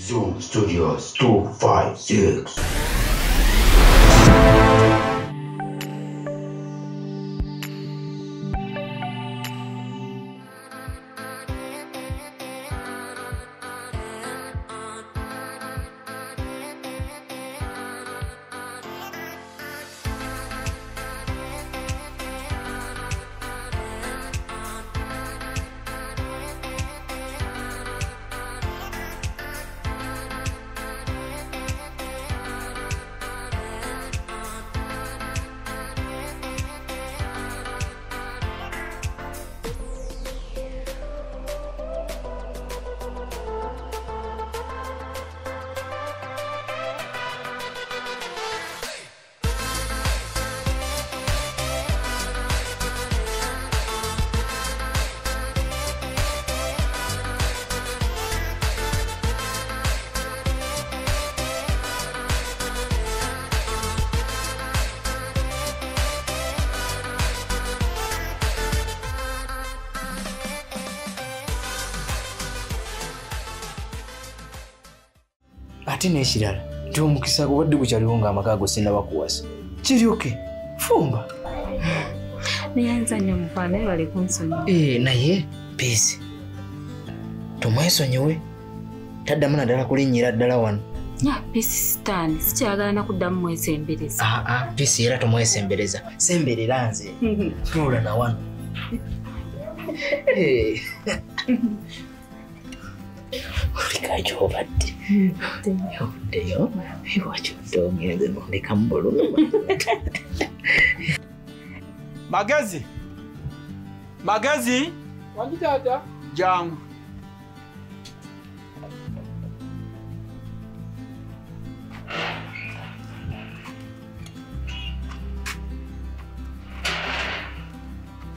Zoom Studios 256. Ate n'ekirala nti omukisa gubadde gukyaliwo ng'amaka ago sinnabakuwasa. Kiryoke fumba. Naye nnyo mukwano bali kunsonyiwa. Naye Peace tomwesonyiwe, taddamu naddala kulinnyira ddala wano. Peace sitaani sikyagala na kuddamu mwesembereza. Peace era tomwesembereza, semberera nze. Tuula na wano. Olikajo obadde obuddeyo lwaki ogenze nondeka mu bulumi. Magezi, Magezi, wangi taata, jangu.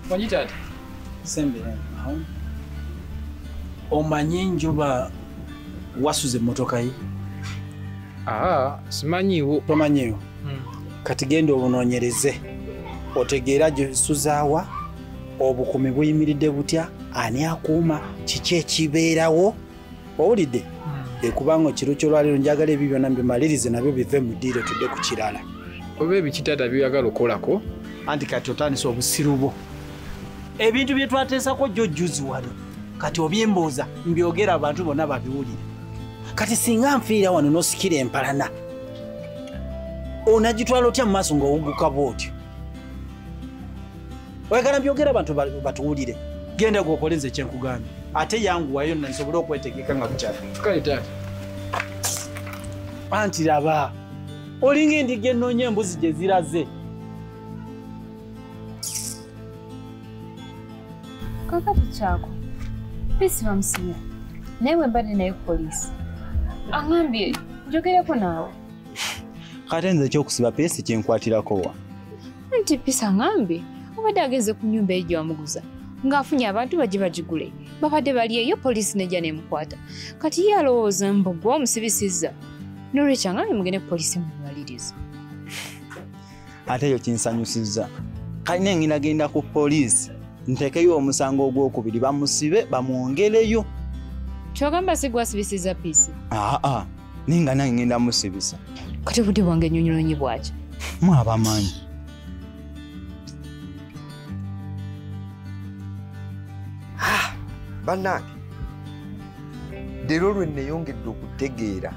Wangi taata. Sembera aho. Omanyi njuba wasuze emmotoka ye? Simanyiiwo. Tomanyiiwo? Kati genda obunoonyereze otegeera gyesuzaawa, obukuumi buyimiridde butya, ani akuuma, kiki ekibeerawo, owulidde? Kubanga ekiro ky'olwaleero njagala ebyo byonna mbimalirize nabyo bive mu ddiiro tudde ku kirala. Oba ebiki taata by'oyagala okolako? Anti kati otandise obusiru bwo. Ebintu bye twateesako jjo jjuzi wano kati obyembuuza mbyogera abantu bonna babiwulire. Kati singa nfiira wano n'osikira empalana onagitwala otya mu maaso ng'owuguka bw'otyo? Oyagala mbyogera abantu batuwulire. Genda gw'okole nze kye nkugambye, ate yanguwayo nna nsobole okwetegeka nga bukyali. Kale taata. Anti laba olinga endiga ennoonya embuzi gye ziraze. Kakati kyako Peace bamusibye, naye bwe mbadde naye ku poliisi aŋŋambye njogereko naawe. Kati nze ekyokusiba Peace kyenkwatirako wa? Nti Peace aŋŋambye obadde agenze ku nnyumba eyo gye wamuguza ng'afunye abantu bajje bagigule, babadde bali eyo poliisi nejja n'emukwata. Kati ye alowooza mbu ggwe omusibisizza, n'olwekyo aŋŋambye mugende ku poliisi mubimalirize. Ate eyo kinsanyusizza. Kalina engina genda ku poliisi ntekeyo omusango ogwokubiri bamusibe bamwongereyo. Kyogamba si gwasibisizza Peace? Ninga nange ngenda musibisa. Kati obudde bwange ennyonyi bwaki? Mwabamanyi. Bannange, leero lwe nneeyongedde okutegeera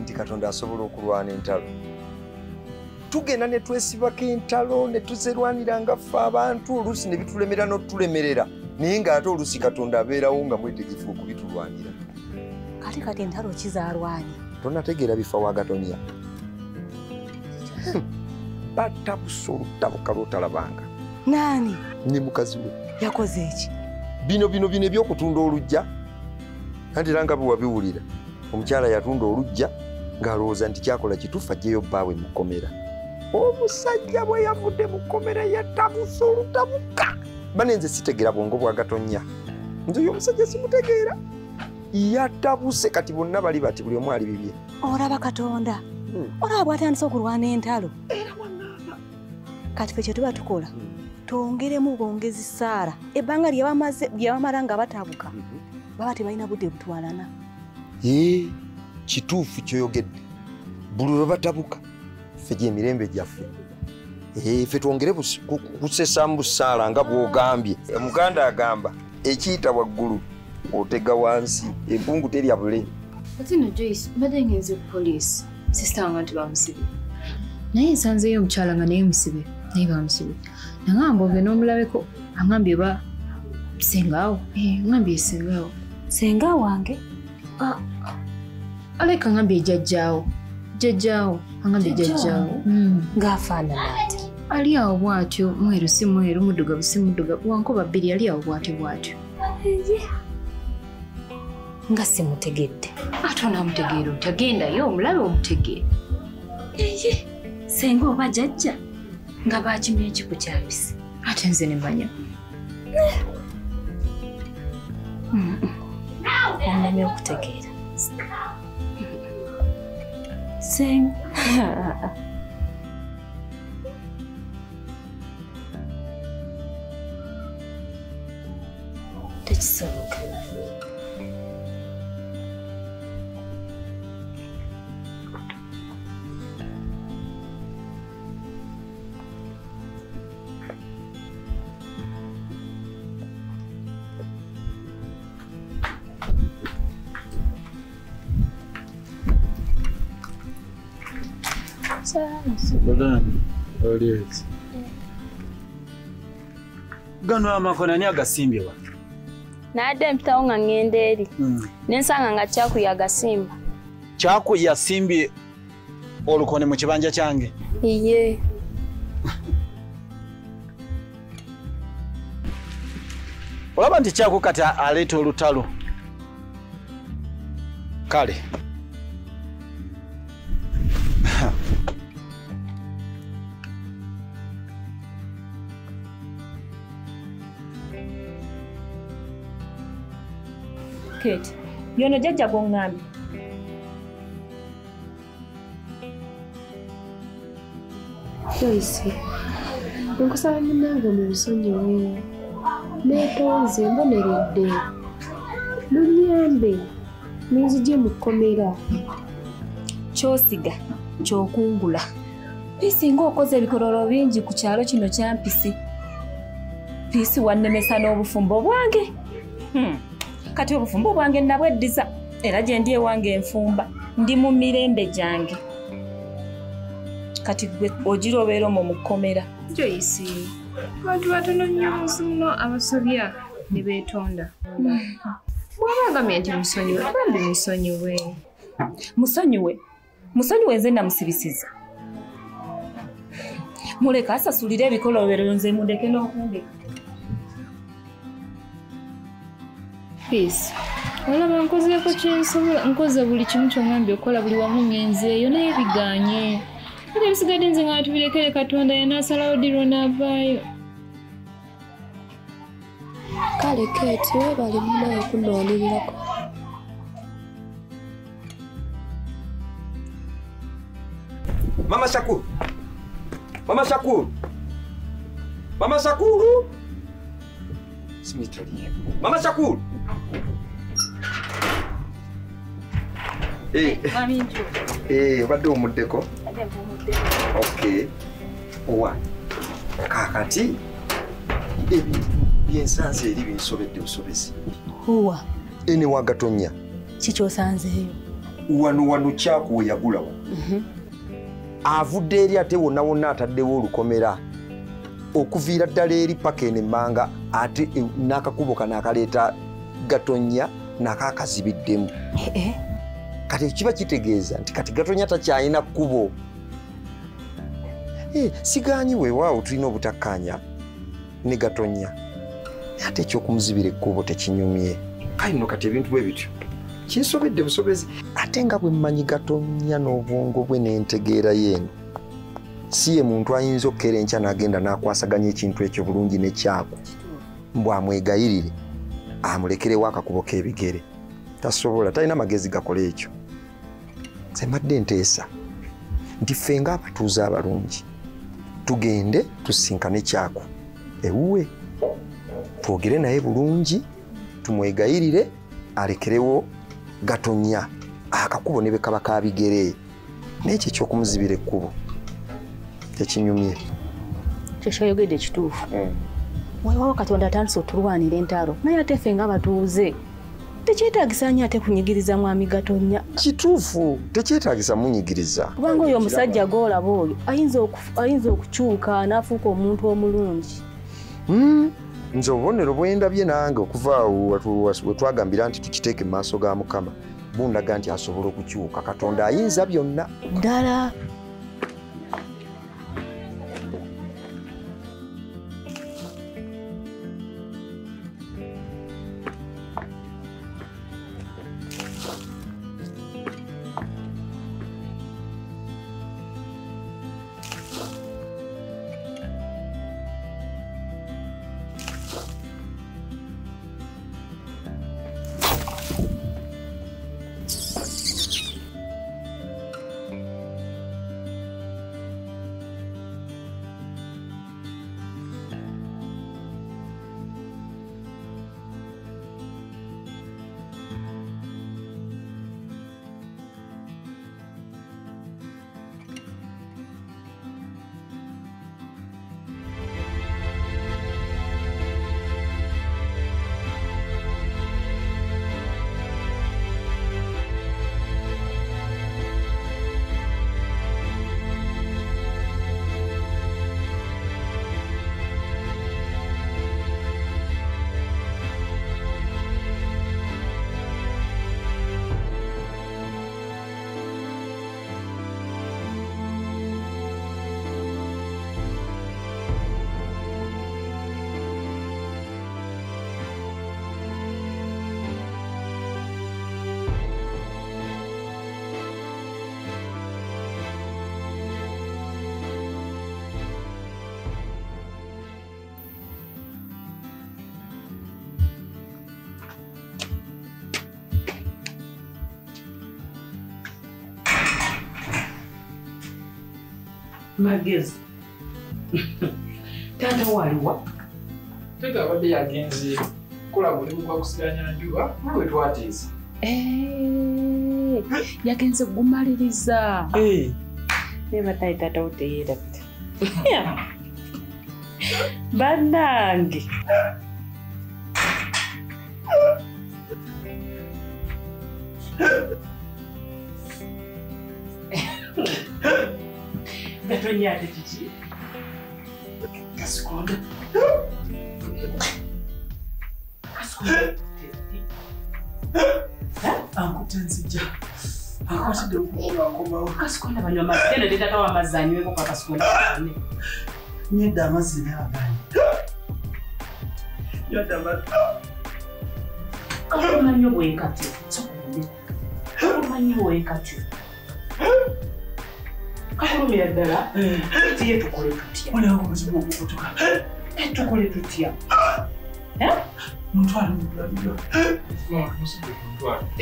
nti Katonda asobola okulwana entalo. Tugenda ne twesibako entalo ne tuzerwanira nga ffe abantu, oluusi ne bitulemera n'otulemerera, naye ng'ate oluusi Katonda abeerawo nga mwetegefu okubitulwanira. Kati kati entalo kizaalwanye. Tonategeera bifa wa Gatonya. Batabusa olutabuka lw'otalabanga. Naani? Ne mukazi we. Yakoze eki? Bino bino bino eby'okutunda olujja. Anti era nga bwe wabiwulira, omukyala yatunda olujja ng'alowooza nti kyakola kituufu aggyeyo bbaawe mu kkomera. Omusajja bwe yavudde mu kkomera yatabusa olutabuka. Bane nze sitegeera bwongo bwa Gatonya. Nze oyo omusajja simutegeera. Yatabuse kati bonna bali bati buli omu ali bibye. Olaba Katonda. Olaba bw'atandise okulwana entalo. Kati ffe kye tuba tukola twongeremu bwongezi ssaala. Ebbanga lye bamala nga batabuka baba tebalina budde butwalana. Kituufu kyoyogedde. Buli lwe batabuka ffe gy'emirembe gyaffe. Ffe twongere kusesaamu busaala nga bw'ogambye. Omuganda agamba ekiyita waggulu otega wansi, empungu terya bule. Ate no Joyce, mbadde ngenze ku poliisi, sisita wange nti bamusibye. Naye nsanzeeyo omukyala nga naye musibe, naye bamusibye. Nangamba ogenda omulabeko, angambye ba sengaawo. Ngambye sengaawo. Senga wange? Aleka ngambye jjajjaawo. Jjajjaawo, angambye jjajjaawo. Ng'afaanana atya? Ali awo bw'atyo, mweru si mweru, muddugavu si muddugavu, wankuba bbiri ali awo bw'atyo bw'atyo. Nga simutegedde. Ate onaamutegeera otya? Gendayo omulabe omutegeere. Senga oba jjajja nga baakimya ekiku kya mpisi. Ate nze ne mmanya. Onnemye okutegeera. Senga. Tekisoboka. Gano amakona ani agasimbye wa? Nadde mpitawo nga ŋŋenda eri. Ne nsanga nga Kyaku yagasimba. Kyaku yasimbye olukone mu kibanja kyange? Iye. Olaba nti Kyaku kati aleeta olutalo. Kale. Kate, yono jjajja gw'oŋŋambye. Joyce, nkusaba munnange munsonyiwe. Neetonze mboneredde. Munnyambe, munzigye mu kkomera. Ky'osiga, ky'okungula. Peace ng'okoze ebikololo bingi ku kyalo kino kya Mpisi. Peace wannemesa n'obufumbo bwange. Kati obufumbo bwange nabweddiza era gye ndi ewange enfumba ndi mu mirembe gyange. Kati gwe ogira obeera omwo mu kkomera. Joyce, abantu batono nnyo mu nsi muno abasobya ne beetonda. Bw'aba agambye nti musonyiwe, bambi musonyiwe. Musonyiwe? Musonyiwe nze namusibisiza. Muleke asasulire ebikolobero nze mundeke n'okundeka. Peace. Olaba nkozeeko kyensobola, nkoze buli kimu ky'ongambye okukola buli wamu ngenzeeyo naye bigaanye. Ate ebisigadde nze nga tubirekere Katonda yanaasalawo ddi lw'onaavaayo. Kale Kate, weebale munnaye kunnwanirirako. Mama Shakuru. Mama Shakuru. Mama Shakuru. Simitali. Mama Shakuru. Mami Nju. Obadde omuddeko? Okay. Owa. Kaakati ebintu byensanze eri binsobedde busobezi. Huwa. Ene wagatonya. Ki ky'osanzeeyo? Wano wano Kyaku we yagula wano. Avudde eri ate wonna wonna ataddewo olukomera. Okuviira ddala eri paka eno emmanga ate n'akakubo kano akaleeta Gatonya nako akazibiddemu. Kati kiba kitegeeza nti kati Gatonya takyalina kkubo. Sigaanyi weewaawo tulina obutakkaanya ne Gatonya. Ate ekyokumuzibira ekkubo tekinyumye. Kale nno kati ebintu bwe bityo kinsobedde busobezi. Ate nga bwe mmanyi Gatonya n'obwongo bwe n'entegeera ye eno, si ye muntu ayinza okkeera enkya n'agenda n'akwasaganya ekintu ekyo bulungi ne Kyaku mbu amwegayirire amulekerewo akakubo k'ebigere. Tasobola, talina magezi gakola ekyo. Nze mbadde nteesa nti ffe ng'abatuuze abalungi tugende tusinkane Kyaku ewuwe, twogere naye bulungi, tumwegayirire alekerewo Gatonya akakubo ne bekaba kabigere. N'ekyo ekyokumuzibira ekkubo tekinyumye. Kyekyoyogedde kituufu. Weewaawo Katonda atandise otulwanira entalo, naye ate ffe ng'abatuuze tekyetaagisa nnyo ate kunyigiriza mwami Gatonya. Kituufu, tekyetaagisa munyigiriza. Kubanga oyo omusajja gw'olaba oyo ayinza okukyuka n'afuuka omuntu omulungi. Nze obubonero bwe ndabye nange okuva awo we twagambira nti tukiteeke mu maaso ga Mukama, bundaga nti asobola okukyuka. Katonda ayinza byonna. Ddala. Magezi. Taata waliwa? Taata abadde yagenze kukola mulimu gwa kusiganya njuba we twateesa. Yagenze kugumaliriza. Naye batayi taata wo teyeerabira. Bannange. Gatonya ate kiki? Kasikonda. Kasikonda. Ankutte nzija. Akwatidde okukola akomawo. Kasikonda banywa amazzi. Genda ate taata w'amazzi anyweko kwa Kasikonda. Nywedde amazzi n'agaanyi. Nywedde amazzi. Kakuluma nnyo bwe katyo. Kakuluma nnyo bwe katyo. Kakulumira ddala. Tiye tukole tutya? Waliwo obuzibu obukutuka. Tukole tutya? Mutwale mu ddwaliro.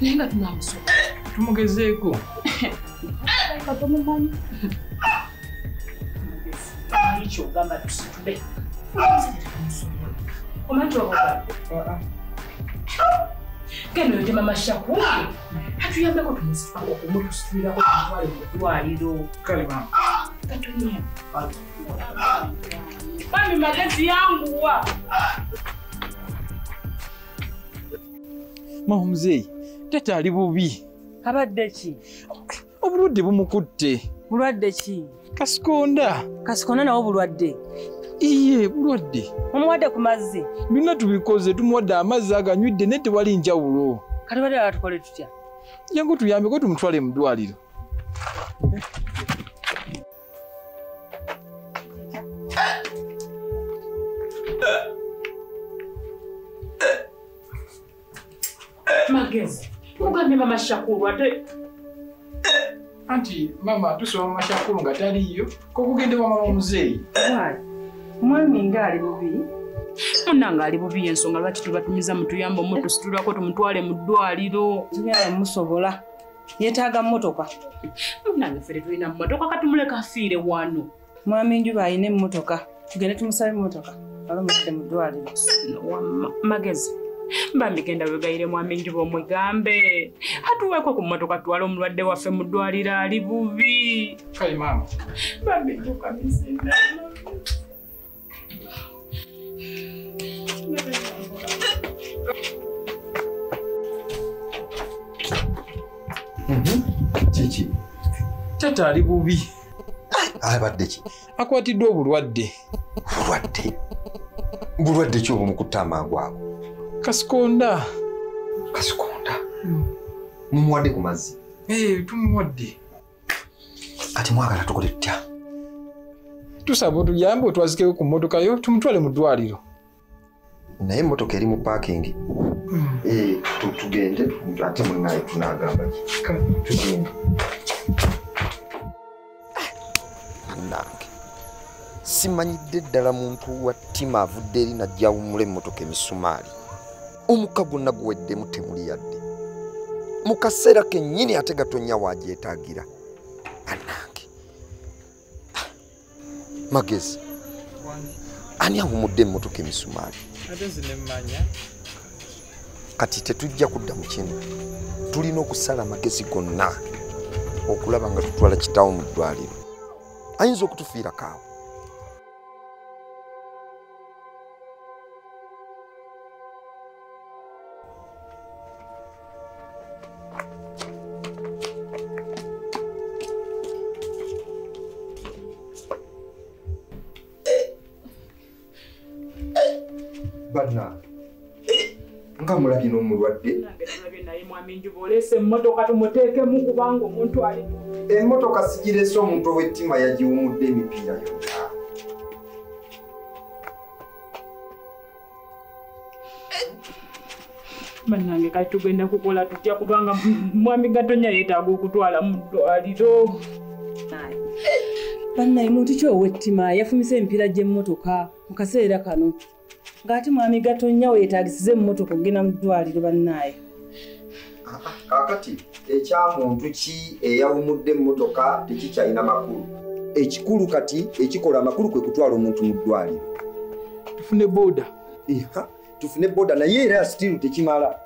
Naye nga tunaamusobola. Tumugezeeko. Tomumanyi. Manyi ky'ogamba tusitule. Omanyi ky'ogamba? Genda oyite Mama Shaku. Atuyambeko tumusitulako okumutusitulirako tumutwale mu ddwaliro. Kale mama. Gatonya. Mami magezi yanguwa. Mama muzeeyi, taata ali bubi. Abadde ki? Obulwadde bumukutte. Bulwadde ki? Kasikonda. Kasikonda nawo bulwadde? Iye, bulwadde. Mumuwadde ku mazzi? Byonna tubikoze, tumuwadde amazzi aganywidde naye tewali njawulo. Kati badde tukole tutya? Jangu tuyambeko tumutwale mu ddwaliro. Magezi, ugambye Mama Shakuru ate Anti mama tusoma Mama Shakuru nga taliiyo kokugende wa mama muzeeyi. Mwami nga ali bubi. Munnange ali bubi ensonga lwaki tubatumiza mutuyambe omutusitulako tumutwale mu ddwaliro. Tugenda musobola. Yeetaaga mmotoka. Munnange ffe tetulina mmotoka katumuleka afiire wano. Mwami Njuba alina emmotoka. Tugende tumusabe emmotoka. Alomudde mu ddwaliro. Magezi. Bambi genda wegayire mwami Njuba omwegambe. Atuweeko ku mmotoka tutwale omulwadde waffe mu ddwaliro ali bubi. Kale maama. Bambi dduka misinde. Kiki? Taata ali bubi. Abadde ki? Akwatiddwa obulwadde. Bulwadde? Bulwadde ki obumukutta amangu ago? Kasikonda. Kasikonda? Mumuwadde ku mazzi? Tumuwadde. Kati mwagala tukole tutya? Tusaba otuyambe otwazikeyo ku mmotoka yo tumutwale mu ddwaliro. Naye emmotoka eri mu paakingi. Tugende ate munnaye tunaagamba ki? Tugende. Nange simanyidde ddala muntu wa ttima avudde eri najja awummula emmotoka emisumaali. Omukka gwonna guweddemu temuli yadde. Mu kaseera kennyini ate Gatonnya waagyetaagira. Bannange. Magezi. Ani awummudde emmotoka emisumaali? Ate nze ne mmanya. Kati tetujja kudda mu kino. Tulina okusala amagezi gonna okulaba nga tutwala kitaawo mu ddwaliro. Ayinza okutufiirako awo. Bannange, nga mulabye n'omulwadde. Naye mwami Njuba oleese emmotoka tumuteekemu kubanga omuntu ali. Emmotoka sigireese omuntu ow'ettima yagiwumudde emipiira yonna. Bannange kati tugenda kukola tutya kubanga mwami Gatonnya yeetaaga okutwala mu ddwaliro. Bannaye muntu ki ow'ettima yafumise emipiira gy'emmotoka mu kaseera kano? Ng'ate mwami Gatonnya weetaagisiza emmotoka okugenda mu ddwaliro bannaye. Kaakati ekya muntu ki eyawumudde emmotoka tekikyalina makulu. Ekikulu kati ekikola amakulu kwe kutwala omuntu mu ddwaliro. Tufune boda. Tufune boda naye era still tekimala.